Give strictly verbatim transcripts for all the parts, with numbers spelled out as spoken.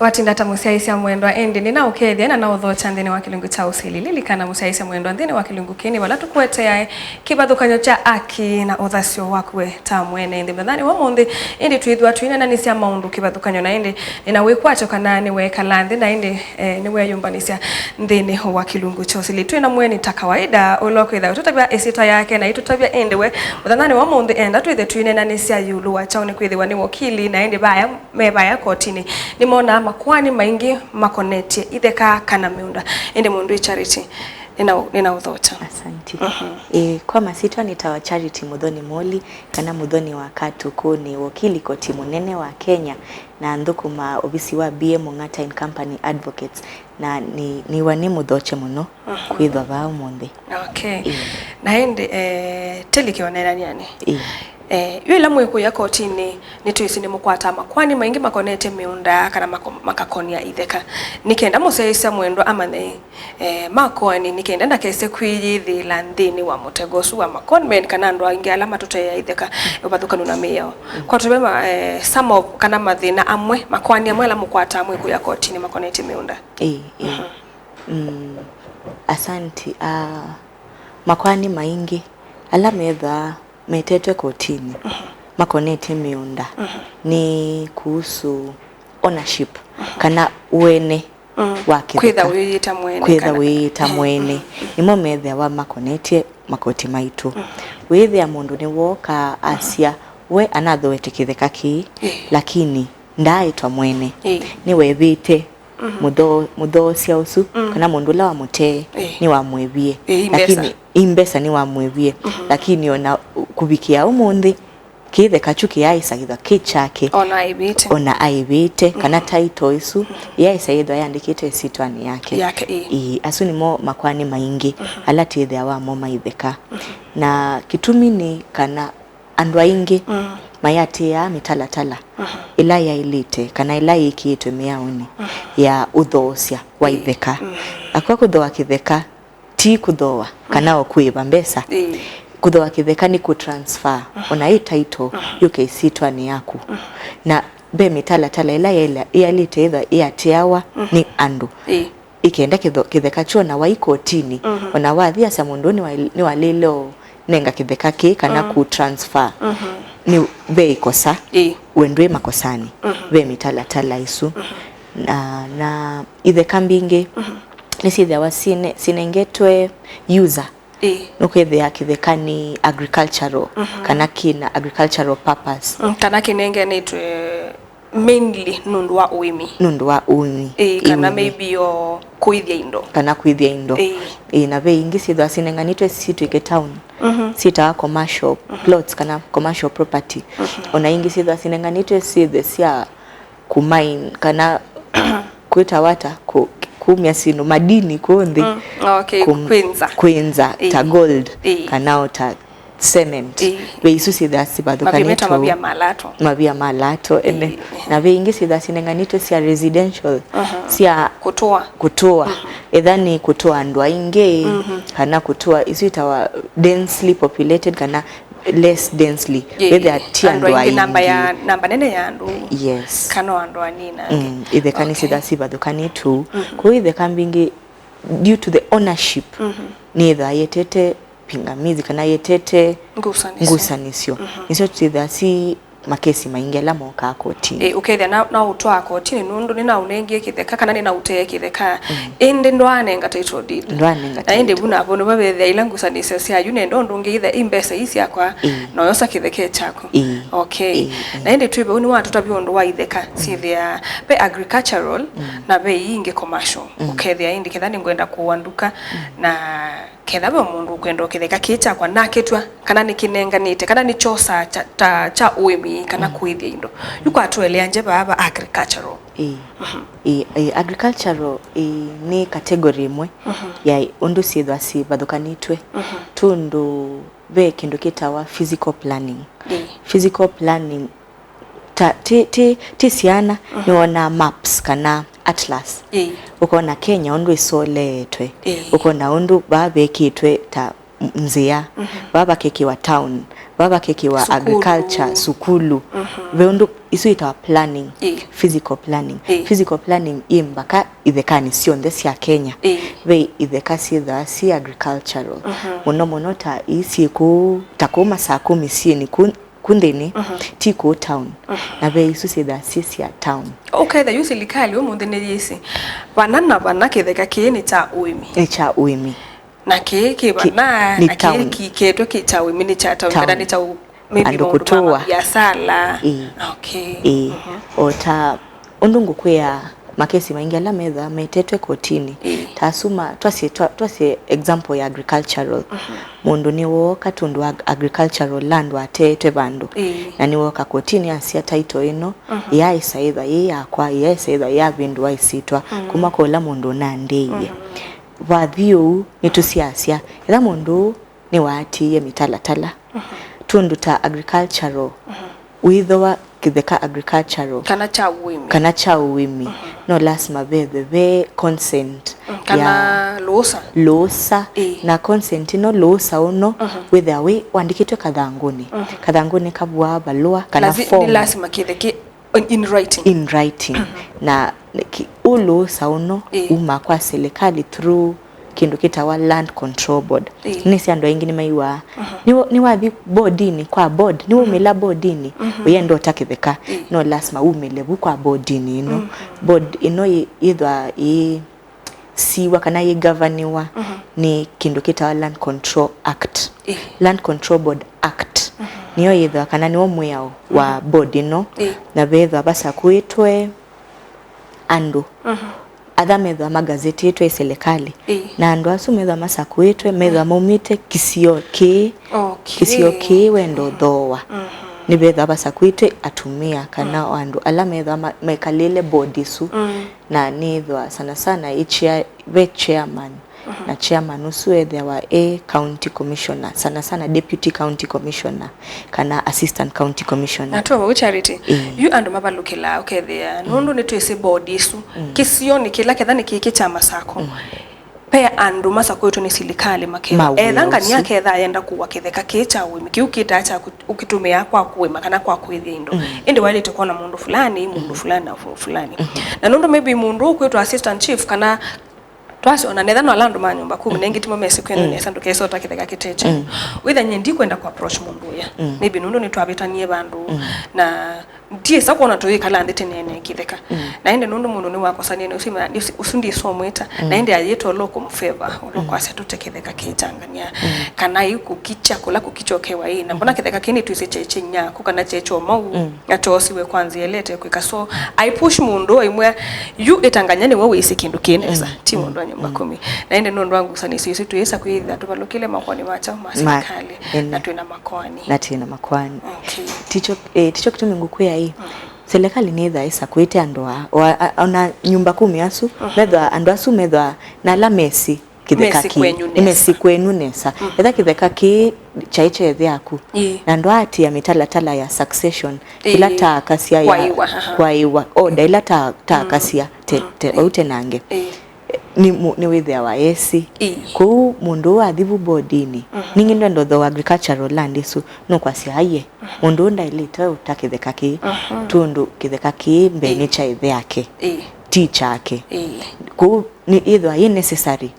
Watinda ta mũsyaĩĩsya mwendwa, ĩndĩ nĩnaũkethya na naũthokya nthĩnĩ wa kĩlungu kya ũsili. Lilikana, mũsyaĩĩsya mwendwa, nthĩnĩ wa kĩlungu kĩĩ nĩ vala tũkũeteae kĩvathũkany'o kya aki na ũthasyo waku we ta mwene nthĩ mũthenyanĩ wa ũmũnthĩ. Ĩndĩ twĩthĩwa tũineenanĩsya maũndũ kĩvathũkany'o, na ĩndĩ nĩna wĩkwatyo kana nĩweekala nthĩ, na ĩndĩ, eh, nĩweeyũmbanĩsya nthĩnĩ wa kĩlungu kya ũsili. Twĩ na mũeni ta kawaida, ũla ũkwĩthĩwa ũtũtavya ĩsyĩtwa yake na itũtavya ĩndĩ we mũthenyanĩ wa ũmũnthĩ enda twĩthĩwe tũineenanĩsya ĩũlũ wa kyaũ, nĩkwĩthĩwa nĩ wokili, na ĩndĩ vaya me vaya kotinĩ nĩmonaa makoani maingĩ makonetye itheka kana mĩũnda. Ĩndĩ mũndũ ĩ Charity, nĩna, nĩnaũthokya. Asante. Mhm. Ĩĩ, kwa masyĩtwa nĩtawa Charity Muthoni Moli, kana Muthoni wa Katũkũ. Nĩ wokili koti mũnene wa Kenya, na nthũkũmaa ovisi wa B M Mung'ata and Company Advocates, na nĩ, nĩwa nĩ mũthokye mũno, mhm, kwĩthwa vaa ũmũnthĩ. Okay. Ĩĩ. Na ĩndĩ, eh, tĩlike ũneenanĩanĩ. Ĩĩ. Eh, yu ĩla mwĩkũya kotinĩ, nĩtwĩsĩ nĩmũkwataa makoani maingĩ makonetye mĩũnda kana mako-, makakonia itheka. Nĩ kenda mũsyaĩĩsya mwendwa amanye, eh, makoani, nĩ kenda ndakese kwĩyĩthĩĩla nthĩnĩ wa mũtego ũsu wa maconmen kana andũ angĩ ala matũteea itheka ũvathũkanu na mĩao. Mm. Kwa tũve ma-, eh, some of, kana mathĩna amwe, makoani amwe ala mũkwataa mwĩkũya kotinĩ makonetye mĩũnda. Ĩĩ, ĩĩ. Mhm. Mm, asanti. Ah, makoani maingĩ ala methwaa metetwe kotinĩ, mhm, makonetye mĩũnda, mhm, nĩ kuhusu ownership, mhm, kana ũene, mm, wa kĩtheka. Kwĩtha wĩyĩta mwene, kwĩtha kana wĩyĩta, mhm, mwene. Mhm. Nĩmo methĩawa makonetye makoti maitũ. Mhm. Wĩthĩa mũndũ nĩwooka asya, we anathooete kĩtheka kĩĩ, ĩĩ, lakini ndaaĩtwa mwene. Ĩĩ. Nĩwevĩte, mhm, mũthoo-, mũthoosya ũsu, mm, kana mũndũ ũla wamũtee, ĩĩ, nĩwamwĩvie. Ĩĩ, i mbesa. Lakini i mbesa nĩwamwĩvie. Mhm. Lakini ona kũvikĩa ũmũnthĩ, kĩtheka kyu kĩyaaĩsa kĩthwa kĩ kyake. Ona aĩvĩte. Ona aĩvĩte, kana, mhm, title ĩsu, mhm, yaaĩsa yĩthwa yandĩkĩtwe ĩsyĩtwanĩ yake. Yake, ĩĩ. Ĩĩ, asu nĩmo makoani maingĩ, mhm, ala twĩthĩawa mo ma itheka. Mhm. Na kĩtumi nĩ kana andũ aingĩ, mm, mayatĩĩaa mĩtalatala, mhm, ĩla yaĩlĩte kana ĩla yĩkĩĩtwe mĩaonĩ, mhm, ya ũthoosya wa, ĩĩ, itheka. Mm. Akw'a kũthooa kĩtheka ti kũthooa kana, mm, o kũĩva mbesa. Ĩĩ. Kũthooa kĩtheka nĩ kũ-transfer, mhm, ona ĩ title, mhm, yũke ĩsyĩtwanĩ yaku. Mhm. Na ve mĩtalatala ĩla yaĩla-, yaĩlĩte ĩthwa ĩatĩawa, mhm, nĩ andũ. Ĩĩ. Ĩkenda kĩtho-, kĩtheka kyu ona wai kotinĩ, mhm, ona wathiasya mũndũ ũũ nĩwa-, nĩwalĩle ũnenga kĩtheka kĩĩ kana, mm, kũ-transfer, mhm, nĩ ve ĩkosa, ĩĩ, we ndwĩ makosanĩ, mhm, ve mĩtalatala ĩsu. Mhm. Na, na itheka mbingĩ, mhm, nĩsyĩthĩawa syĩne-, syĩnengetwe user. Ĩĩ. Nũkwĩthĩa kĩtheka nĩ agricultural, mhm, kana kĩna agricultural purpose. Mm, kana kĩnenganĩtwe mainly nũndũ wa ũĩmi. Nũndũ wa ũĩmi. Ĩĩ, kana maybe o kũĩthya indo. Kana kũĩthya indo. Ĩĩ. Ĩĩ, na ve ingĩ syĩthĩwa sinenganĩtwe sitw'ĩke town. Mhm. Syĩtawa commercial, mhm, plots kana commercial property. Mhm. Ona ingĩ syĩthĩwa sinenganĩtwe syĩthwe sya kũmine kana kwĩtawa ata, kũ-, kumya syĩndũ, madini kũũ nthĩ. Mm, okay, kũ-, kwĩnza. Kwĩnza, ĩĩ, ta gold, ĩĩ, kana o ta cement. Ĩĩ. Ve isu syĩthĩwa sivathũkanĩtwe. Mavia metawa mavia ma lato. Mavia ma lato, ene. Ĩĩ. Na ve ingĩ syĩthĩwa sinenganĩtwe sya residential, aha, sya kũtũa. Kũtũa. Mhm. Etha nĩ kũtũa andũ aingĩ, mhm, kana kũtũa isu itawa densely populated kana less densely. Ĩĩ. Wĩthĩa ti andũ aingĩ, namba ya, namba nene ya andũ. Yes. Kana o andũ anini angĩ. Mm, itheka, okay, nĩsyĩthĩwa sivathũkanĩtwe. Mhm. Kwoou itheka mbingĩ, due to the ownership, mhm, nĩyĩthĩawa yĩetete pingamizi kana yĩetete ngusanĩsyo. Ngusanĩsyo. Mhm. Nĩsyo twĩthĩawa si makesi maingĩ ala mokaa kotinĩ. Ĩĩ, ũkethĩa na, na ũtwaa kotinĩ nũndũ nĩnaũnengie kĩtheka kana nĩnaũtee kĩtheka. Mm. Ĩndĩ ndwaanenga title deed. Ndwaanenga title. Na ĩndĩ vu navo nĩvo vethĩa ila ngusanĩsyo sya yu nenda ũndũ ũngĩ, ĩthe i mbesa ii syakwa, ĩĩ, noyosa kĩtheka kyaku. Ĩĩ. Okay. Ĩĩ, ĩĩ. Na ĩndĩ twĩ vau nĩwatũtavya ũndũ wa itheka, mm, syĩthĩaa ve agricultural, mm, na ve ii ingĩ commercial. Mm. Ũkethĩa ĩndĩ ketha nĩngwenda kũũa nduka, mm, na ketha ve mũndũ ũkwenda o kĩtheka kĩĩ kyakwa nakĩtw'a, kana nĩkĩnenganĩte, kana nĩkyosaa kya, ta kya ũĩmi, kana, mm, kũĩthya indo. Yu kwatũelea nje vaa va agricultural. Ĩĩ. Mhm. Ĩĩ, ĩĩ, agricultural, ĩĩ, nĩ category ĩmwe, mhm, ya ũndũ syĩthwa sivathũkanĩtwe. Mhm. Tondũ ve kĩndũ kĩtawa physical planning. Ĩĩ. Physical planning ta, ti, ti, ti syana, mhm, nĩwonaa maps kana atlas. Ĩĩ. Ũkona Kenya ũndũ ĩsoleetwe. Ĩĩ. Ũkona ũndũ vaa vekĩtwe ta m-, nzĩa. Mhm. Vaa vakekĩwa town. vaa vakekĩwa agriculture, sukulu. Ve ũndũ isu itawa planning, physical planning. Physical planning ĩ mbaka ithekanĩ syonthe sya Kenya. Ve itheka syĩthaa syĩ agricultural mũno mũno, ta ii syĩ kũu, ta kũu Masakũ mĩsyĩnĩ kũu ku nthĩnĩ, ti kũu town. Na ve isu syĩthaa syĩ sya town. Ũkethĩa yu silikalĩ ũmũnthĩ nĩyĩsĩ vana na vana kĩtheka kĩĩ nĩ kya ũĩmi. Nĩ kya ũĩmi. Na kĩĩ kĩ vana, na kĩĩ kĩketwe kĩ kya ũĩmi nĩ kya town, kana nĩ kya ũ-, maybe andũ maũndũ ma kũtũa. Biasala. Ĩĩ. Okay. Ĩĩ. O ta ũndũ ngũkwĩa, makesi maingĩ ala methĩawa metetwe kotinĩ, ta asu ma, twasye, twa-, twasye example ya agricultural. Mũndũ nĩwooka tondũ ag-, agricultural land wateetwe vandũ. Na nĩwooka kotinĩ asya title ĩno, yaaĩsa ĩtha yĩ yakwa, yaaĩsa ĩtha yavĩndũa ĩsyĩtwa kuma kwa ũla mũndũ ũnandĩie. Vathi ũu, nĩtũsiasya, etha mũndũ ũũ nĩwaatĩĩe mĩtalatala. Tũndũ ta agricultural, wĩthĩwa kĩtheka agricultural kana kya ũĩmi, kana kya ũĩmi, no lasima vethwe ve consent, kana ya lũũsa. Lũũsa. Ĩĩ. Na consent ĩno, lũũsa ũno, wĩthĩa wĩ wandĩkĩtwe kathangũnĩ. Kathangũnĩ kavuaa valũa kana form. Nĩ lasima kĩtheke in writing. In writing. Na ki-, ũlũũsa ũno uma kwa serikali through kĩndũ kĩtawa Land Control Board. Ĩĩ. Nĩsĩ andũ aingĩ nĩmaiwaa. Nĩwa-, nĩwathi boardinĩ, kwa board, nĩwaumĩla boardinĩ, ũyenda ũta kĩtheka, no lasima umĩle vu kwa boardinĩ ĩno. Board ĩno yĩ-, yĩthwa yĩ siwa kana yĩgavaniwa nĩ kĩndũ kĩtawa Land Control Act. Land Control Board Act. Nĩyo yĩthwa kana nĩwo mwĩao wa board ĩno. Na vethwa vasakũĩtwe andũ ala methwa magazetĩtwe ĩ silikalĩ. Na andũ asu methwa masakũĩtwe methwa maumĩte kĩsio kĩĩ, kĩsio kĩĩ wenda ũthooa. Nĩvethwa vasakũĩtwe atumĩa kana o andũ ala methwa ma-, mekalĩle board ĩsu. Na nĩthwa sana sana ĩ chair-, ve chairman, na chairman ũsu ethĩawa e county commissioner, sana sana deputy county commissioner kana assistant county commissioner. Na twa vau Charity, yu andũ mavalũkĩlaa ũkethĩa nũndũ nĩtwĩsĩ board ĩsu kĩsionĩ kĩla ketha nĩ kĩkĩ kya Masakũ. Pe andũ masakũĩtwe nĩ silikalĩ makethwa etha ngania ketha ayenda kũwa kĩtheka kĩĩ kya ũĩmi, kĩu kĩtaa kya kũ-, ũkĩtũmĩa kwa kũĩma kana kwa kwĩthĩa indo. Ĩndĩ waĩlĩte kwona mũndũ fulani, mũndũ fulani na fu-, fulani. Na nũndũ maybe mũndũ ũkwĩtwa assistant chief kana twasyo ona netha no ala andũ ma nyũmba kumi na ĩngĩ timo mesĩ kwenu nesa ndũkesa ũta kĩtheka kĩte kyenyu. Wĩtha nyie ndikwenda kũ approach mũndũ ũya. Maybe nũndũ nĩtwavĩtanie vandũ na ndiĩsa kwona tũyĩkala nthĩ tũneenee kĩtheka. Na ĩndĩ nũndũ mũndũ nĩwakosanie na ũsu, ũsu ndĩsomwĩta. Na ĩndĩ ayĩtwa ũla ũkũmũfeva, ũla ũkwasya tũte kĩtheka kĩĩkyangania. Kana ĩ kũkicha, kũla kũkicha ũkewa ĩ. Na mbona kĩtheka kĩĩ nĩtwĩsĩ kyaĩ kyenyaku kana kyaĩ kyomau, na kyosiwe kwa nzĩa ĩla ĩte kwĩka. So, I push mũndũ, aimwĩa, yu ĩtanganya nĩwe wĩsĩ kĩndũ kĩ nesa, ti mũndũ wa nyũmba kumi. Na ĩndĩ nũndũ wa ngusanĩsyo isu, twĩsa kwĩthĩa tũvalũkĩle makonĩ ma kyaũ ma silikalĩ, na twĩna makoani. Na twĩna makoani. Okay. Tikyo, eh, tikyo kĩtumi ngũkwĩa ĩ. Silikalĩ nĩthaa ĩsakũĩte andũ aa, o a-, a-, ona nyũmba kumi asu, methwa andũ asu methwa na ala mesĩ kĩtheka kĩĩ, nĩmesĩ kwenyu nesa. Etha kĩtheka kĩĩ kyaĩ kya ĩthe yaku. Na andũ aa atĩa mĩtalatala ya succession, ĩla taakasya ya kwaĩwa, order ĩla ta-, taakasya te-, te-, vau tenange. Nĩ mu-, nĩwĩthĩawa esĩ. Kwoou mũndũ ũũ athi vu boardinĩ, ningĩ ndwenda ũthooa agricultural land ĩsu, nũkwasya, aiye, mũndũ ũũ ndaĩlĩte ũta kĩtheka kĩĩ, tondũ kĩtheka kĩĩ mbee nĩ kya ĩthe yake, ti kyake. Kwoou nĩ, yĩthĩwa yĩ necessary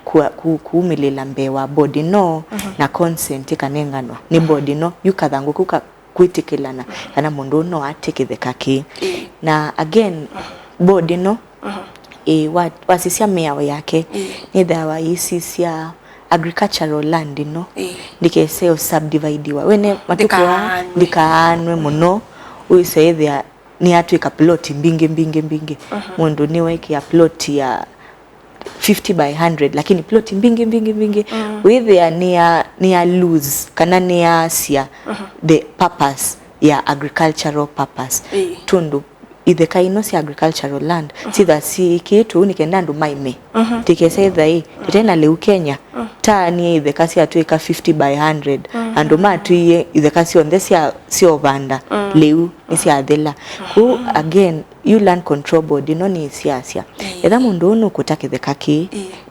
kua-, ku-, kuumĩlĩla mbee wa board ĩno na consent ĩkanenganwa nĩ board ĩno, yu kathangũ kau ka-, kwĩtĩkĩlana kana mũndũ ũũ no ate kĩtheka kĩĩ. Na again, board ĩno, ĩ, wa-, wasisya mĩao yake, nĩthĩawa yĩsisya agricultural land ĩno ndĩkese ũ subdividiwa. Wene matukũ aa ndĩkaanwe mũno, wĩse ĩthĩa nĩyatw'ĩka plot mbingĩ, mbingĩ, mbingĩ. Mũndũ nĩweekĩa plot ya fifty by hundred, lakini plot mbingĩ, mbingĩ, mbingĩ, wĩthĩa nĩya, nĩya lose, kana nĩyaasya the purpose ya agricultural purpose. Tondũ itheka ino sya agricultural land, sitha siĩkĩĩtwe ũu nĩ kenda andũ maĩme. Tikesa ĩtha ĩ, tũte na lĩu Kenya, ta nĩ itheka syatw'ĩka fifty by hundred, andũ matwĩie itheka syonthe sya, sya ũvanda lĩu nĩsyathela. Kwoou again, yu land control board ĩno nĩĩsiasya, etha mũndũ ũũ nũkũta kĩtheka kĩĩ,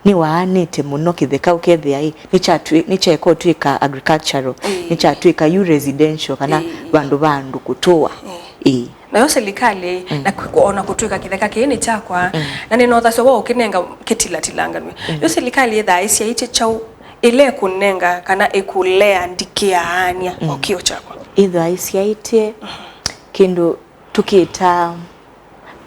nĩwaanĩte mũno kĩtheka, ũkethĩa ĩ, nĩkyatwĩ-, nĩkyaeka ũtw'ĩka agricultural, ĩĩ, nĩkyatw'ĩka yu residential, kana, ĩĩ, vandũ va andũ kũtũa. Ĩĩ. Ĩĩ. Nayo silikalĩ, mm, na kũ-, ona kũtw'ĩka kĩtheka kĩĩ nĩ kyakwa, mm, na nĩnothasya wa ũkĩnenga kĩtilatilanganw'e. Mm. Yo silikalĩ ĩthaa ĩsyaĩtye kyaũ ĩla ĩkũnenga kana ĩkũlea ndikĩaany'a, mm, o kĩo kyakwa? Ĩthwa ĩsyaĩtye, mm, kĩndũ tũkĩta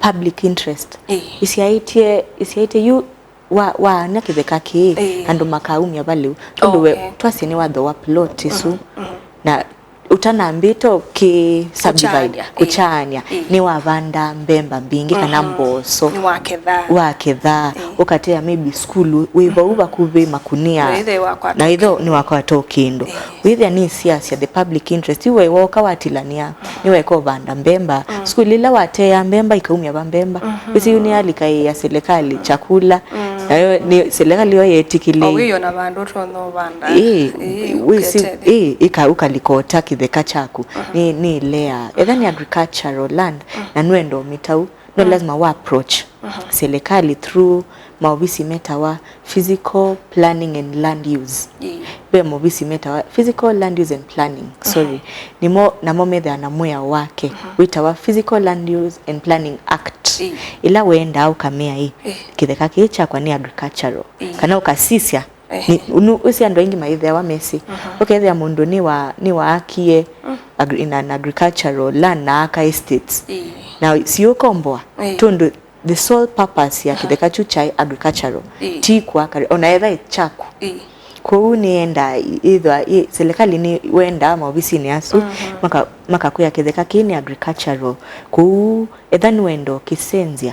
public interest. Ĩĩ. Ĩsyaĩtye, ĩsyaĩtye yu wa, waany'a kĩtheka kĩĩ, ĩĩ, andũ makaumya valĩu. Tondũ we, okay, twasye nĩwathooa plot ĩsu, mhm, mhm, na ũtanambĩte ũkĩ subdivide, kũkyaany'a, ĩĩ, kũkyaany'a, ĩĩ, nĩwavanda mbemba mbingĩ kana, mhm, mboso. Nĩwaketha. Waketha, ĩĩ, ũkatea maybe sukulu wĩ vau vakuvĩ makunia, na ĩthe wakwata, na ĩthe kĩndũ, nĩwakwata o kĩndũ. Ĩĩ. Wĩthĩa nĩsiasya the public interest, yu we woka watilania, nĩweka ũvanda mbemba. Mm. Sukulu ĩla wateea mbemba, ikaumya va mbemba? Mhm. Wĩsĩ yu nĩyalika ĩ ya serikali, chakula. Mm. Nayo nĩ serikali yo yetĩkĩlĩe. O wĩona vandũ ũtonya ũvanda. Ĩĩ, ĩĩ, wĩsĩ, ũketethya. Ĩĩ, ĩka-, ũkalikota kĩtheka kyaku. Mhm. Nĩ, nĩ ĩlea. Etha nĩ agricultural land, mm, na nũenda ũmĩtau, no, mm, lazima wa approach, mhm, serikali through maovisi metawa physical planning and land use. Ĩĩ. Ve maovisi metawa physical land use and planning, mhm, sorry. Nĩmo, namo methĩawa na mwĩao wake, mhm, wĩtawa Physical Land Use and Planning Act. Ĩĩ. Ĩla wendaa ũkamea ĩ, ĩĩ, kĩtheka kĩĩ kyakwa nĩ agricultural. Ĩĩ. Kana ũkasisya, ehe, nĩ, nũ-, ũsi andũ aingĩ maĩthĩawa mesĩ. Mhm. Ũkethĩa mũndũ nĩ wa, nĩ waakie, mm, agri-, in an agricultural land na aka estates. Ĩĩ. Na siũkomboa, ĩĩ, tondũ the sole purpose ya, aha, kĩtheka kyu kyaĩ agricultural, ĩĩ, ti kwaka, ona etha ĩ kyaku. Ĩĩ. Kwoou nĩenda ĩthwa, ĩ, serikali nĩ wendaa maovisinĩ asu, mhm, maka-, makakwĩa kĩtheka kĩĩ nĩ agricultural. Kwoou etha nĩwenda ũkĩsenzya,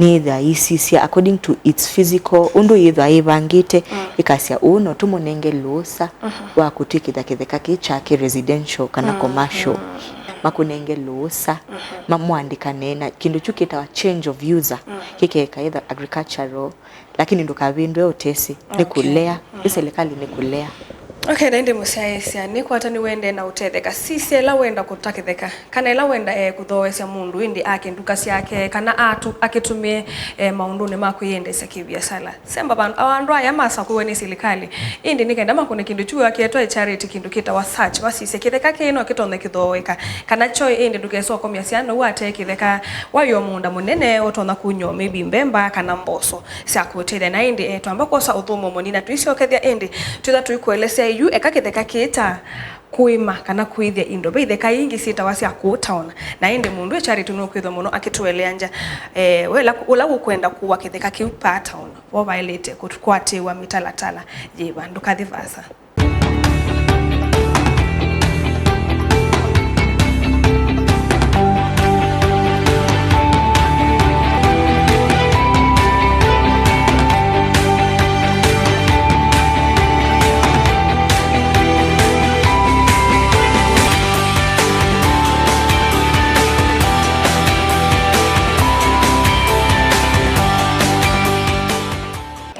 nĩyĩthĩawa yĩsisya according to its physical, ũndũ yĩthĩawa yĩvangĩte, mm, ĩkasya ũũ no tũmũnenge lũũsa, mhm, wa kũtw'ĩkĩthya kĩtheka kĩĩ kyake residential kana, mm, commercial. Mm. Makũnenge lũũsa, mhm, mamũandĩkane na kĩndũ kyu kĩtawa change of user, mm, kĩkeka either agricultural, lakini ndũkavĩndũe ũtesĩ. Nĩ, okay, kũlea, mm, ĩ serikali nĩ kũlea. Okay, na ĩndĩ mũsyaĩĩsya, nĩkwata nĩwendee na ũtetheka. Sisya ĩla wenda kũta kĩtheka, kana ĩla wenda, eh, kũthooesya mũndũ ĩndĩ ake nduka syake, kana atu-, akĩtũmĩe, eh, maũndũnĩ ma kwĩyendeesya kĩviasala. Semba vandũ, o andũ aya masakũiwe nĩ silikalĩ, ĩndĩ nĩ kenda makũne kĩndũ kyu aketwa ĩ charity, kĩndũ kĩtawa search, vasisye kĩtheka kĩĩ no kĩtonye kĩthooeka, kana kyoĩ, ĩndĩ ndũkesa ũkomya syana ũu ate kĩtheka, waĩ o mũũnda mũnene ũtonya kunywa maybe mbemba kana mboso sya kũũtethya. Na ĩndĩ, eh, twamba kwosa ũthũmũo mũnini na tũisyokethya, ĩndĩ twĩtha tũikũelesya yu, eka kĩtheka kĩĩ kya kũĩma kana kũĩthya indo. Ve itheka ingĩ syĩtawa sya kũũ town, na ĩndĩ mũndũ ĩ charity nũkwĩthwa mũno akĩtũeleangya, eh, we ũla, ũla ũkwenda kũa kĩtheka kĩu paa town, vo vaĩlĩte kũkwatĩĩwa mĩtalatala yĩva? Ndũkathi vaasa.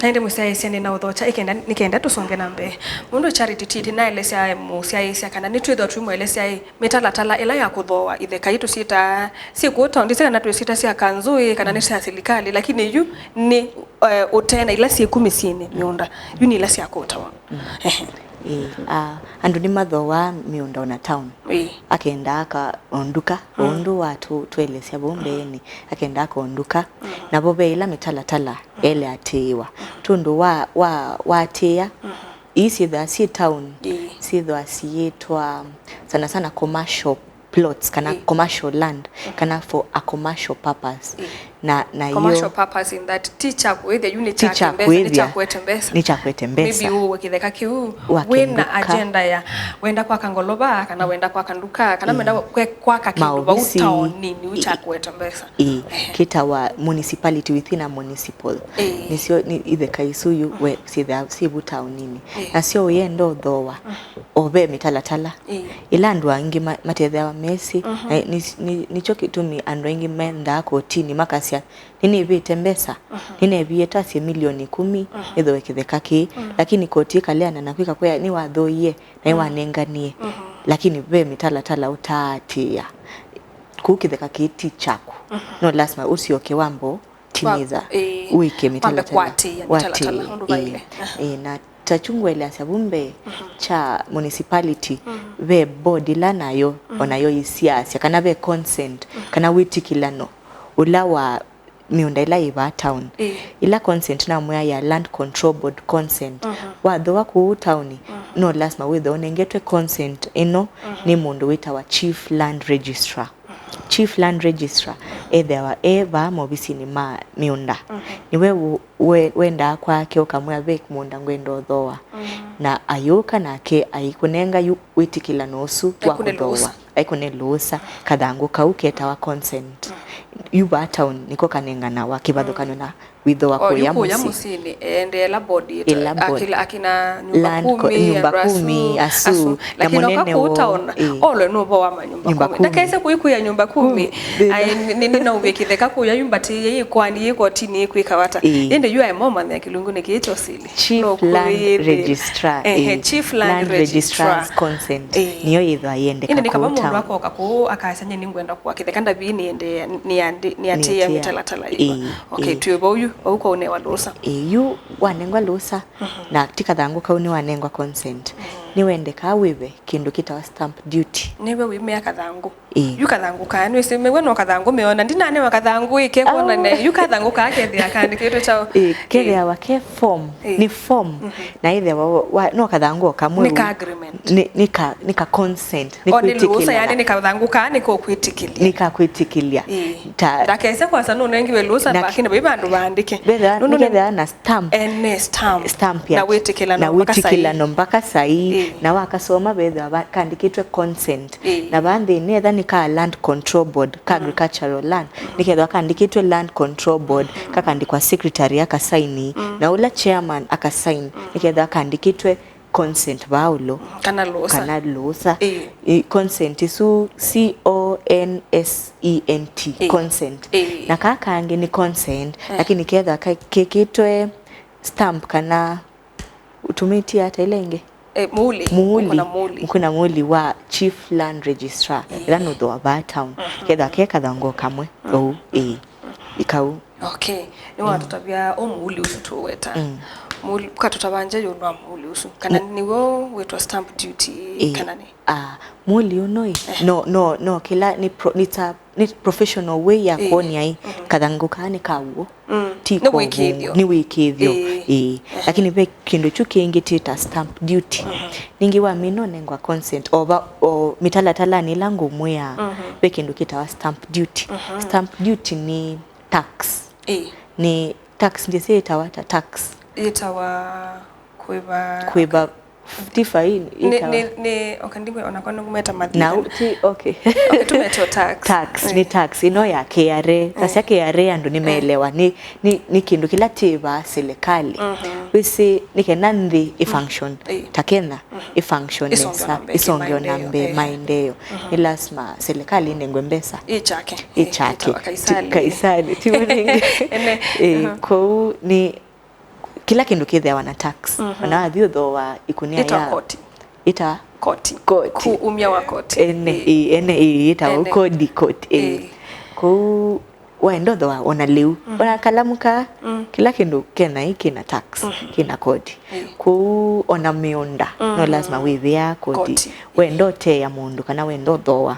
Na ĩndĩ mũsyaĩĩsya nĩ na ũthokya, ĩkenda, nĩ kenda tũsonge na mbee. Mũndũ Charity Titi naelesya mũsyaĩĩsya kana nĩtwĩthwa tũimũelesya ĩ, mĩtalatala ĩla ya kũthooa itheka ii tũsyĩtaa syĩ kũũ town, ndisĩ kana twĩsyĩta sya kanzũ ĩ, kana nĩ sya silikalĩ, lakini yu nĩ, eh, ũtee na ila syĩ ku mĩsyĩnĩ mĩũnda, yu nĩ ila sya kũũ town. Mm. Ehe. Ĩĩ, ah, andũ nĩmathooaa mĩũnda ona town. Ĩĩ. Akenda aka o nduka, o, mm, ũndũ wa tũ-, tũelesya vau mbeenĩ, akenda aka o nduka, mm, navo ve ĩla mĩtalatala ĩleatĩĩwa. Tondũ wa, wa, watĩĩa, mm, ii syĩthĩwa syĩ town, ĩĩ, syĩthĩwa siyĩtwa sana sana commercial plots kana, ĩĩ, commercial land, mm, kana for a commercial purpose. Ĩĩ. Na, na commercial yo purpose in that ti kya kũĩthya yu, nĩ ti kya kya mbesa, nĩ kya kũĩthya, kũete mbesa. Nĩ kya kũete mbesa. Maybe ũwe kĩtheka kĩu wake wĩna nduka, agenda ya wenda kwaka ngolova, kana wenda kwaka nduka, kana, mm, menda kwe-, kwaka kĩndũ vau maovisi, taoninĩ, yu kya, ĩĩ, kũete mbesa. Ĩĩ, ehe, kĩtawa municipality within a municipal. Ĩĩ. Nĩsyo, nĩ itheka isu yu, mm, we syĩthĩawa syĩ vu taoninĩ. Ĩĩ. Nasyo ũyenda ũthooa, mm, o ve mĩtalatala. Ĩĩ. Ĩla andũ angĩ ma-, matethĩawa mesĩ, mhm, na nĩ, nĩ, nĩkyo kĩtumi andũ aingĩ mendaa kotinĩ makasya, "Nĩnĩvĩte mbesa, mhm, nĩneeviie twasye milioni ikũmi, mhm, nĩthooe kĩtheka kĩĩ." Mm. Lakini koti ĩkaleana na kwĩka kwĩa, "Nĩwathooie, na, mm, nĩwanenganie." Mhm. Lakini ve mĩtalatala ũtaatĩĩa. Kũu kĩtheka kĩĩ ti kyaku. Mhm. No lasima ũsyoke wambo timiza, ĩĩ, wĩke mĩtalatala, kwatĩĩa mĩtalatala ũndũ vaĩle. Ĩĩ, na ta kyu ngũeleasya vu mbee, kya municipality, ve board ĩla nayo, o nayo ĩsiasya kana ve consent, kana wĩtĩkĩlano ũla wa mĩũnda ĩla yĩ vaa town. Ĩĩ. Ĩla consent namwĩa ya Land Control Board consent. Wathooa kũu town, no lasima wĩthwe ũnengetwe consent ĩno nĩ mũndũ wĩtawa Chief Land Registrar. Chief Land Registrar ethĩawa e vaa movisinĩ ma mĩũnda. Nĩwe wũ- we- wendaa kwake, ũkamwĩa ve mũũnda ngwenda ũthooa. Na ayũka nake aikũnenga yu wĩtĩkĩlano ũsu wa kũthooa. Aikũne lũũsa, kathangũ kau ketawa consent. Yu vaa town nĩko kanenganawa kĩvathũkany'o na wĩthooa kũya mũsyĩ. Mũsyĩnĩ, eendeela board ĩla board. Akina nyũmba kumi, nyũmba kumi, asu, na mũnene woo. Lakini oka kũu town, olwe nũvo wa manyũmba kumi. Ndakese kũikuya nyũmba kumi. Ai, nĩ- nĩ- nĩnauvie kĩtheka kũya yu mbatĩĩe yĩ kwani yĩ kotini yĩkwĩka wata. Ĩĩ. Ĩndĩ yu aĩ momanya kĩlungunĩ kĩĩ kya ũsili. Chief Land Registrar. Ehe, Chief Land Registrar. Land Registrar's consent. Ĩĩ. Nĩyo yĩthwa yendeka kũu town. Ĩndĩ nĩ kava mũndũ akoka kũu akasya nyie nĩngwenda kũa kĩtheka ndavii nĩendee nĩatĩĩa mĩtalatala ĩva. Ĩĩ. Okay, twĩ vau yu, vau kwa ũnewa lũũsa. Ĩĩ, yu wanengwa lũũsa, na ti kathangũ kau nĩwanengwa consent. Nĩwendekaa wĩve kĩndũ kĩtawa stamp duty. Nĩwe wĩmea kathangũ. Ĩĩ. Yu kathangũ kaa nĩwĩsĩ mew'a no kathangũ meona ndinanewa kathangũ ĩke kwona ne yu kathangũ kaa kethĩa kaandĩkĩtwe kyaũ. Ĩĩ, kethĩawa ke form. Ĩĩ. Nĩ form. Na ethĩawa wa- no kathangũ o kamwe. Nĩ ka agreement. Nĩ- nĩ ka- nĩ ka consent. Nĩ kwĩtĩkĩlana. O nĩ lũũsa yani nĩ kathangũ kaa nĩ ko kwĩtĩkĩlya. Nĩ ka kwĩtĩkĩlya. Ĩĩ. Ta ndakese kwasa nũnengiwe lũũsa lakini vai vandũ vaandĩke. Nũndũ nĩ- nĩkethĩawa na stamp. Ene stamp. Stamp ya- na wĩtĩkĩlano na mpaka saii. Wĩtĩkĩlano mpaka saii. Ĩĩ. Na wakasoma vethĩwa va- kandĩkĩtwe consent. Ĩĩ. Na vaa nthĩnĩ etha nĩ ka Land Control Board, ka agricultural land, nĩkethĩwa kandĩkĩtwe Land Control Board, kakandĩkwa secretary akasaini, na ũla chairman akasaini, nĩkethĩwa kandĩkĩtwe consent vaa ũlo. Kana lũũsa. Kana lũũsa. Ĩĩ. Ĩ, consent ĩsu, C O N S E N T, consent. Ĩĩ. Na kaa kangĩ nĩ consent, lakini kethĩwa ka- kekĩtwe stamp kana ũtũmĩtie ata ĩla ĩngĩ? Eh, mũuli. Mũuli. Ũkũna mũuli. Ũkũna mũuli wa Chief Land Registrar. Ĩĩ. Ĩla nũthũa vaa town. Kethĩwa ke kathangũ kamwe. Ũu, ĩĩ. Ikau. Okay. Nĩwatũtavya ũ mũuli ũsu tũweta. Mũuli, ũkatũtavangya ĩũlũ wa mũuli ũsu. Kana nĩw'o wĩtwa stamp duty, kana nĩ? Ah, mũuli ũno ĩ. No, no, no, kĩla nĩ pro- nĩ ta nĩ professional way ya kwony'a ĩ, kathangũ kaa nĩ ka w'o. Ti nĩ ko wĩkĩĩthyo. Nĩ wĩkĩĩthyo. Ĩĩ. Ĩĩ. Lakini ve kĩndũ kyu kĩngĩ twĩta stamp duty. Ningĩ wamina ũnengwa consent, o va- o mĩtalatalanĩ ĩla ngũmwĩa, ve kĩndũ kĩtawa stamp duty. Stamp duty nĩ tax. Ĩĩ. Nĩ tax, ndyĩsĩ yĩtawa ata tax. Yĩtawa kũĩva. Kũĩva ti fine, nĩ- ĩtawa. Nĩ- nĩ- okay, ndimwe- ona kwa nĩngũmeta mathina. Na u- ti- okay. Okay, tũmeta tax. Tax, nĩ tax ĩno ya K R A. Tasya K R A andũ nĩmeelewa nĩ- nĩ- nĩ kĩndũ kĩla tĩvaa serikali. Wĩsĩ nĩ kenda nthĩ ĩ function ta Kenya, ĩ function nesa, ĩsonge na mbee maendeeo. Nĩ lasima serikali ĩnengwe mbesa. Ĩ kyake. Ĩ kyake. Ti- Kaisali. Kaisali, ti ũnenge. Ene. Ĩ, kwoou nĩ kĩla kĩndũ kĩthĩawa na tax. Ona wathi ũthooa ikunia ya koti. Ĩta koti. Koti. Kũ- umya wa koti. Ene, ĩ, ene, ĩ, ĩtawa kodi, koti, ĩ. Kũu waenda ũthooa ona lĩu. Ona kalamu kaa, kĩla kĩndũ kena ĩ kĩna tax, kĩna koti. Kũu ona mĩũnda, no lasima wĩvĩa koti. Koti. Wenda ũteea mũndũ kana wenda ũthooa.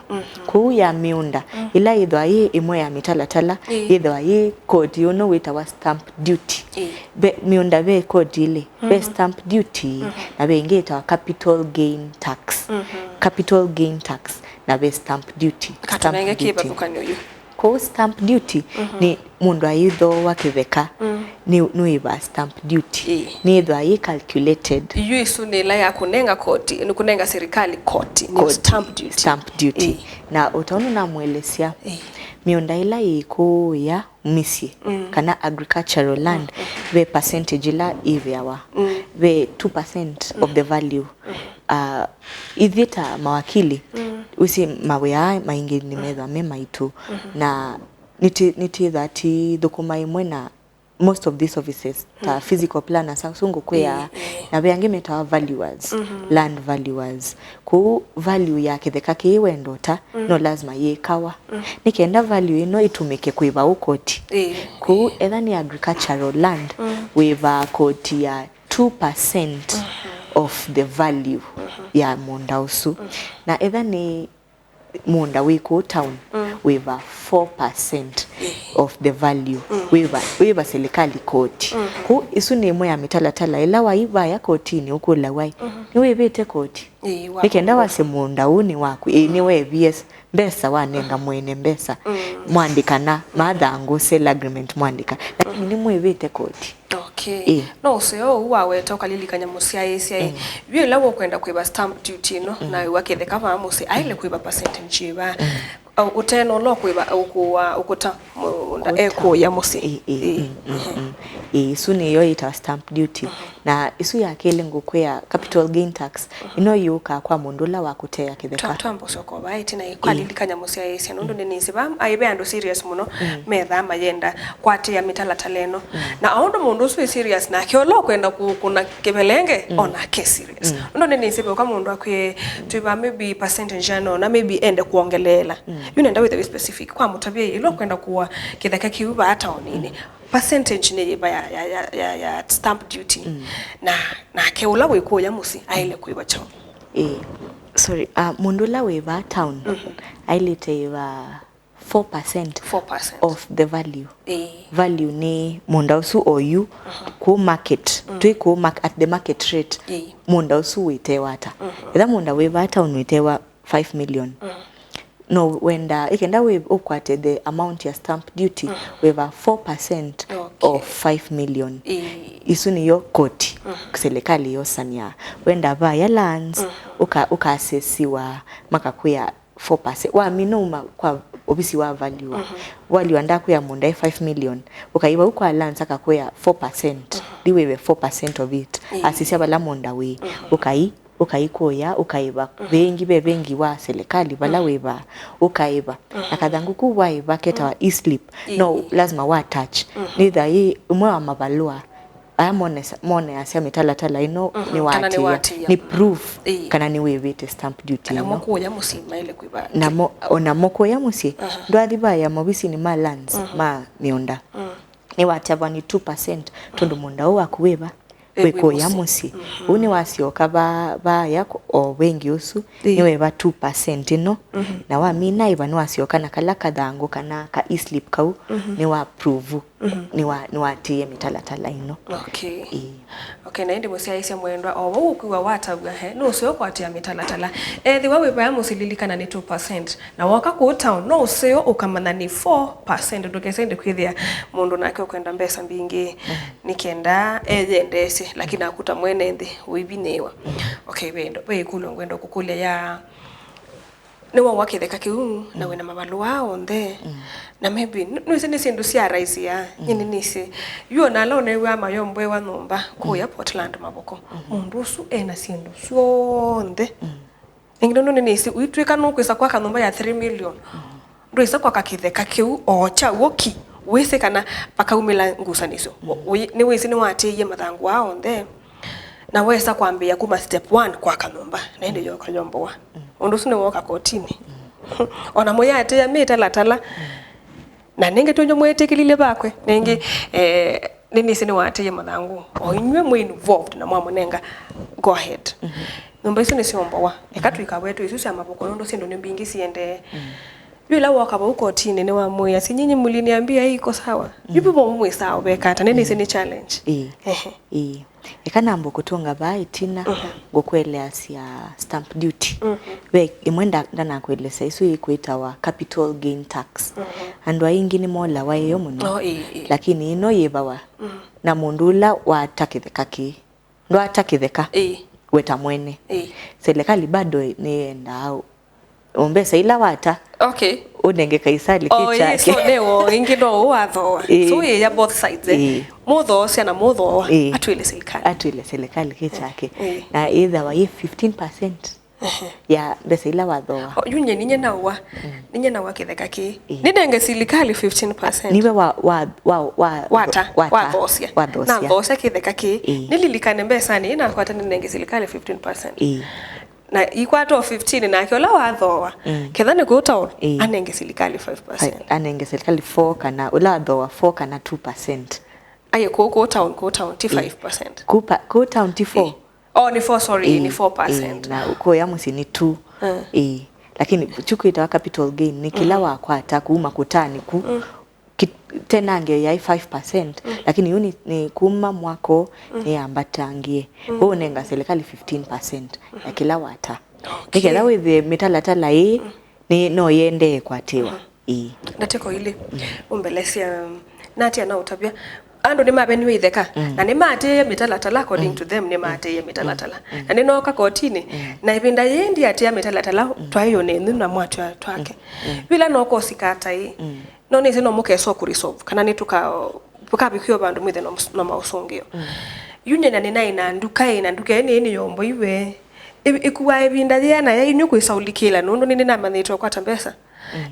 Kũu ya mĩũnda, ĩla yĩthwa yĩ ĩmwe ya mĩtalatala, yĩthwa yĩ koti ũno wĩtawa stamp duty. Ve mĩũnda ve koti ilĩ, ve stamp duty, na ve ĩngĩ ĩtawa capital gain tax. Capital gain tax, na ve stamp duty. Katũnenge kĩvathũkany'o yu. Kwoou stamp duty nĩ mũndũ ayĩthooa kĩtheka, nĩ- nĩwĩvaa stamp duty. Ĩĩ. Nĩĩthwa yĩ calculated. Yu ĩsu nĩ ĩla ya kũnenga koti, nĩ kũnenga serikali koti, nĩ koti, stamp duty. Stamp duty. Ĩĩ. Na ũtaũnũ namũelesya, mĩũnda ĩla yĩ kũũya mĩsyĩ, kana agricultural land, ve percentage ĩla ĩvĩawa, ve two percent of the value. Ah, ithyĩ ta mawakili, wĩsĩ mawĩa aa maingĩ nĩmethwa me maitũ, na nĩtwĩ- nĩtwĩthwa tithũkũma ĩmwe na most of these offices ta physical planners, asu ngũkwĩa, na ve angĩ metawa valuers, land valuers. Kũu value ya kĩtheka kĩĩ wenda ũta, no lazima yĩkawa. Nĩ kenda value ĩno ĩtũmĩke kũĩva ũ koti. Kũu etha nĩ agricultural land, wĩvaa koti ya two percent of the value ya mũũnda ũsu. Na etha nĩ mũũnda wĩ kũu town, wĩva four percent of the value, wĩva, wĩva serikali koti. Kũu ĩsu nĩ ĩmwe ya mĩtalatala ĩla waivaya kotinĩ ũkũlaw'a, nĩwĩvĩte koti? Nĩ kenda wasye mũũnda ũũ nĩ waku? Ĩĩ, nĩwevie mbesa, wanenga mwene mbesa, mwandĩkana mathangũ, sale agreement mwandĩka, lakini nĩmwĩvĩte koti. Okay. Ĩĩ. No ũseo ũu waweta ũkalilikany'a mũsyaĩĩsya ĩ. Yu ĩla ũkwenda kũĩva stamp duty ĩno, na wĩwa kĩtheka vaa mũsyĩ, aĩle kũĩva percentage yĩva? Au, ũtena ũla ũkũĩva, ũkũa, ũkũta mũũnda ekũya mũsyĩ. Ĩĩ, ĩĩ, ĩĩ, ĩĩ, ĩĩ. Ĩĩ, ĩsu nĩyo yĩtawa stamp duty. Na ĩsu ya kelĩ ngũkwĩa capital gain tax, ĩno yũkaa kwa mũndũ ũla wakũtea kĩtheka. Twa-, twamba ũsyoka vaa ĩtina ĩ, kwalilikany'a mũsyaĩĩsya, nũndũ nĩnĩsĩ vaa aĩ ve andũ serious mũno, methaa mayenda kwatĩĩa mĩtalatala ĩno. Na o ũndũ mũndũ ũsu wĩ serious, nake ũla ũkwenda kũkũna kĩvelenge, o nake serious. Nũndũ nĩnĩsĩ ve ũka mũndũ akwĩe, twĩva maybe percentage ya nona, maybe ende kuongeleela. Yu nenda wĩthe wĩ specific, kwa mũtavya ĩla ũkwenda kũa kĩtheka kĩu vaa taoninĩ, percentage nĩ yĩva ya, ya, ya, ya, ya stamp duty? Na, nake ũla wĩkũya mũsyĩ aĩle kwĩva kyaũ? Ĩĩ, sorry, uh, mũndũ ũla wĩ vaa town aĩlĩte ĩva four percent. Four percent of the value. Ĩĩ. Value nĩ mũũnda ũsu oyu kũu market, twĩ kũu mar-, at the market rate, mũũnda ũsu wĩtewa ata? Etha mũũnda wĩ vaa town wĩtewa five million, no wenda, ĩkenda wĩ ũkwate the amount ya stamp duty, wĩva four percent of five million. Ĩĩ. Isu nĩyo koti, serikali yosania. Wenda vaya lands, ũka-, ũkasesiwa, makakwĩa four percent. Wamina uma kwa ovisi wa valuer. Valuer ndakwĩa mũũnda ĩ five million. Ũkai vau kwa lands akakwĩa four percent. Thi wĩve four percent of it. Asisya vala mũũnda wĩ. Ũkai, ũkaikũya, ũkaĩva. Vengi, ve vengi wa serikali vala wĩva, ũkaĩva. Na kathangũ kũu waĩva ketawa e-slip. No lazima wa touch. Nĩtha ĩ ũmwe wa mavalũa aya monesa-, moneasya mĩtalatala ĩno nĩwatĩĩa, nĩ proof kana nĩwĩvĩte stamp duty ĩno. Kana mo kũya mũsyĩ maĩle kwĩva. Na mo, ona mo kũya mũsyĩ, ndwathi vaya maovisinĩ ma lands ma mĩũnda. Nĩwatavwa nĩ two percent, tondũ mũũnda ũũ waku wĩva? Wĩ kũya mũsyĩ. Ũu nĩwasyoka va, vaya o vengi ũsu, nĩweva two percent ĩno, na wamina ĩva nĩwasyoka na kala kathangũ kana ka e-slip kau, nĩwa prove. Nĩwa-, nĩwatĩĩe mĩtalatala ĩno. Okay. Ĩĩ. Okay, na ĩndĩ mũsyaĩĩsya mwendwa, o vau ũkwĩw'a watavw'a, he, nũseo kwatĩĩa mĩtalatala. Ethĩwa wĩ vaya mũsyĩ, lilikana nĩ two percent. Na woka kũu town, no ũseo ũkamanya nĩ four percent. Ndũkese ĩndĩ kwĩthĩa mũndũ nake ũkwenda mbesa mbingĩ, nĩ kenda eyendeesye, lakini naku ta mwene nthĩ ũivinyĩĩwa. Okay, ve ĩndo, ve ĩkũlyo ngwenda kũkũlya ya Nĩwaũa kĩtheka kĩu, na wĩna mavalũa onthe. Na maybe, nũ-, nũĩsĩ nĩ syĩndũ sya raisi ya, nyie nĩnĩsĩ. Yu ona ala ũnew'aa mayomboewa nyũmba kũya Portland Mavoko. Mũndũ ũsu ena syĩndũ syonthe. Ĩngĩ nũndũ nĩnĩsĩ, ũitw'ĩka nũkwĩsa kwaka nyũmba ya three million. Ndwĩsa kwaka kĩtheka kĩu o kya w'o ki, wĩsĩ kana vakaumĩla ngusanĩsyo. Wĩ-, nĩwĩsĩ nĩwatĩĩie mathangũ aa onthe. Na wesa kwambĩĩa kuma step one kwaka nyũmba, na ĩndĩ yoka yombowa. Ũndũ ũsu nĩwooka kotinĩ. Ona mũyatĩĩa mĩtalatala. Na nĩngĩ twĩnjũ mwĩtĩkĩlilye vakwe. Nĩngĩ, eh, nĩnĩsĩ nĩwatĩĩe mathangũ. O inyw'ĩ mwĩ involved na mwamũnenga go ahead. Nyũmba isu nĩsyombowa. Eka tũikawetwe isu sya Mavoko nũndũ syĩndũ nĩ mbingĩ siendee. Yu ĩla wooka vau kotinĩ nĩwamwĩa, "Si nyinyi mliniambia hii iko sawa?" Yu vivo mwĩ sawa vekata, nĩnĩsĩ nĩ challenge. Ĩĩ. Ehe. Ĩĩ. Eka nambe kũtũnga vaa ĩtina, ngũkũeleasya stamp duty. Ve ĩmwe nda-, ndanakwelesya, ĩsu ĩkwĩtawa capital gain tax. Andũ aingĩ nĩmolawa ĩyo mũno. Oh, ĩĩ, ĩĩ. Lakini ĩno yĩvawa na mũndũ ũla wata kĩtheka kĩĩ. Ndwata kĩtheka. Ĩĩ. We ta mwene. Ĩĩ. Serikali bado nĩyendaa o mbesa ila wata, okay, ũnenge Kaisali kĩ kyake. Oh, ĩĩ, so nĩwo, ĩngĩ no ũwathooa. Ĩĩ. So ĩĩ ya both sides, eh. Ĩĩ. Mũthoosya na mũthooa, ĩĩ, atwĩle serikali. Atwĩle serikali kĩ kyake. Ĩĩ. Na ĩthawa yĩ fifteen percent. ya mbesa ila wathoa. O, yu nye ninye naua. Ninye naua kĩtheka kĩĩ. Ĩĩ. Ninenge silikali fifteen percent. Niwe wa, wa, wa, wa, wata, wata, wathoosya. Wathoosya. Nathoosya kĩtheka kĩĩ. Ĩĩ. Nililikane mbesanĩ, ĩĩ nakwata ninenge silikali fifteen percent. Ĩĩ. Na ikwata o fifteen nake ũla wathoa. Ketha nĩ kũu town, ĩĩ, anenge silikali five percent. Ai, anenge silikali four kana, ũla wathoa four kana two percent. Aye, kũu, kũu town, kũu town, ti five percent. Kũu pa-, kũu town ti four. Ĩĩ. Oh, nĩ four, sorry, ĩĩ, nĩ four percent. Ĩĩ, na kũya mũsyĩ nĩ two. Ĩĩ. Lakini kyu kwĩtawa capital gain, nĩ kĩla wakwata kuma kũtanĩ ku. Ki-, tenange yaĩ five percent, lakini yu nĩ, nĩ kuma mwaka ũũ nĩyambatangie. Ũũ ũnenga serikali fifteen percent ya kĩla wata. Okay. Nĩketha wĩthĩe mĩtalatala ĩĩ, nĩ, no yendee kwatĩwa. Ĩĩ. Ndatĩko ilĩ, ũmbelesya, natia na ũtavya. Andũ nĩmaveniwe itheka, na nĩmaatĩĩe mĩtalatala, according to them, nĩmaatĩĩe mĩtalatala. Na nĩnooka kotinĩ, na ĩvinda yĩĩ ndiatĩa mĩtalatala, twaĩ o nenyu na mwatwa twake. Vila no kosika ata ĩ? No nĩsĩ no mũkesa kũresolve, kana nĩ tũka-, tũkavikia vandũ mwĩthe no mus-, no maũsũngĩo. Yu nyie na nĩnaĩ na nduka ĩ, na nduka ĩ nĩĩ nĩyomboiwe. Ĩ-, ĩkuaa ĩvinda yĩana ya inyw'ĩ kwĩsa ũlikĩla, nũndũ nĩnĩ namanyĩte ũkwata mbesa.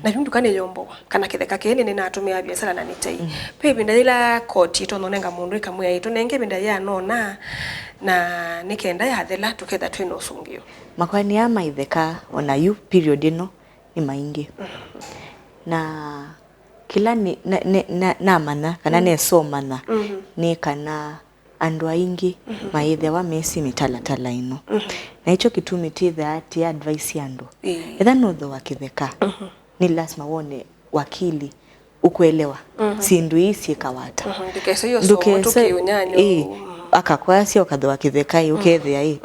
Na yu nduka nĩyombowa, kana kĩtheka kĩĩ nĩnĩ natũmĩa viasala na nĩ tei. Ve ĩvinda yĩla koti ĩtonya ũnenga mũndũ ĩkamwĩa ĩ, tũnenge ĩvinda yĩana ũna, na nĩ kenda yathela, tũketha twĩ na ũsũngĩo. Makoani aa ma itheka, o na yu period ĩno, nĩ maingĩ. Na kĩla nĩ, na, na, na, namanya, kana nesomanya, nĩ kana andũ aingĩ mayĩthĩawa mesĩ mĩtalatala ĩno. Na nĩkyo kĩtumi twĩthĩaa tĩ advise andũ. Ĩĩ. Etha nũthooa kĩtheka, nĩ lasima wone wakili ũkwelewa syĩndũ ii syĩkawa ata. Ndũkese ĩĩ, akakwasya ũkathooa kĩtheka ĩ, ũkethĩa ĩ,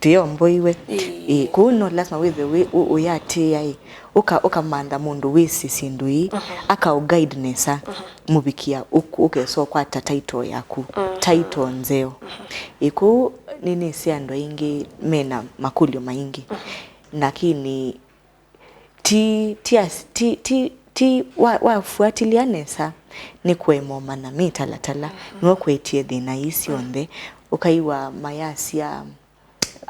twĩomboiwe. Ĩĩ, kwoou no lasima wĩthĩwe wĩ, ũ-, ũyatĩĩa ĩ, ũka-, ũkamantha mũndũ wĩsĩ syĩndũ ii, akaũ guide nesa, mũvikia ũk-, ũkesa ũkwata title yaku, title nzeo. Ĩ, kwoou nĩnĩsĩ andũ aingĩ mena makũlyo maingĩ, lakini ti, ti as-, ti, ti, ti wa-, wafuatilia nesa, nĩ kũema ũmanya mĩtalatala, nĩw'o kwetie thĩna ii syonthe, ũkaiwa mayasya,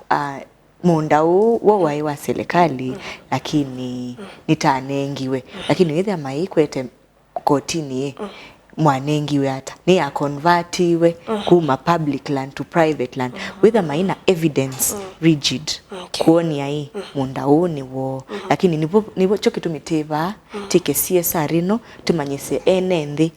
ah, mũũnda ũũ wo waĩ wa serikali, lakini nĩtanengiwe. Lakini wĩthĩa maikwete kotinĩ ĩ, mwanengiwe ata? Nĩyakonvatiwe kuma public land to private land. Wĩthĩa maina evidence rigid, okay, kuonia ĩ, mũũnda ũũ nĩ woo. Lakini nĩvo, nĩvo kyo kĩtumi twĩ vaa, twĩke C S R ĩno, tũmanyĩsye ene nthĩ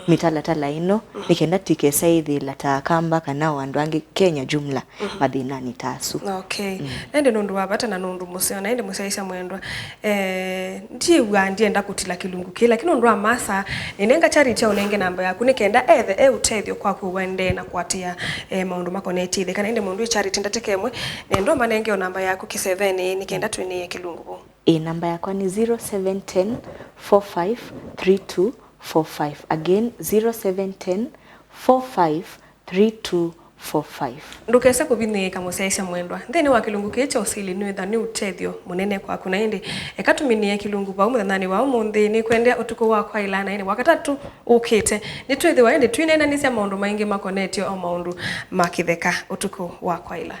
mĩtalatala ĩno, nĩ kenda tũikesa ĩthĩla ta Akamba kana o andũ angĩ Kenya jumla mathĩnanĩ ta asu. Okay. Na ĩndĩ nũndũ wa vata na nũndũ mũseo, na ĩndĩ mũsyaĩĩsya mwendwa, eh, ndiĩw'aa ndienda kũtila kĩlungu kĩĩ, lakini nũndũ wa masaa, nĩnenga Charity aũnenge namba yaku nĩ kenda ethe e ũtethyo kwaku ũendee na kũatĩĩa, eh, maũndũ makonetye itheka. Na ĩndĩ mũndũ ĩ Charity ndatĩka ĩmwe, nenda ũmanenge o namba yaku kĩsevenĩ nĩ kenda twĩnĩe kĩlungu vau. Ĩ, namba yakwa nĩ zero seven ten, four five three two four five. Again, zero seven ten, four five three two four five. Ndũkese kũvinyĩĩka, mũsyaĩĩsya mwendwa. Nthĩnĩ wa kĩlungu kĩĩ kya ũsili nĩwĩtha nĩ ũtethyo mũnene kwaku. Na ĩndĩ, eka tũminĩe kĩlungu vau mũthenyanĩ wa ũmũnthĩ. Nĩkwendea ũtukũ wa kwaĩla, na ĩndĩ Wakatatũ ũkĩte, nĩtwĩthĩwa ĩndĩ twĩneenanĩsya maũndũ maingĩ makonetye o maũndũ ma kĩtheka ũtukũ wa kwaĩla.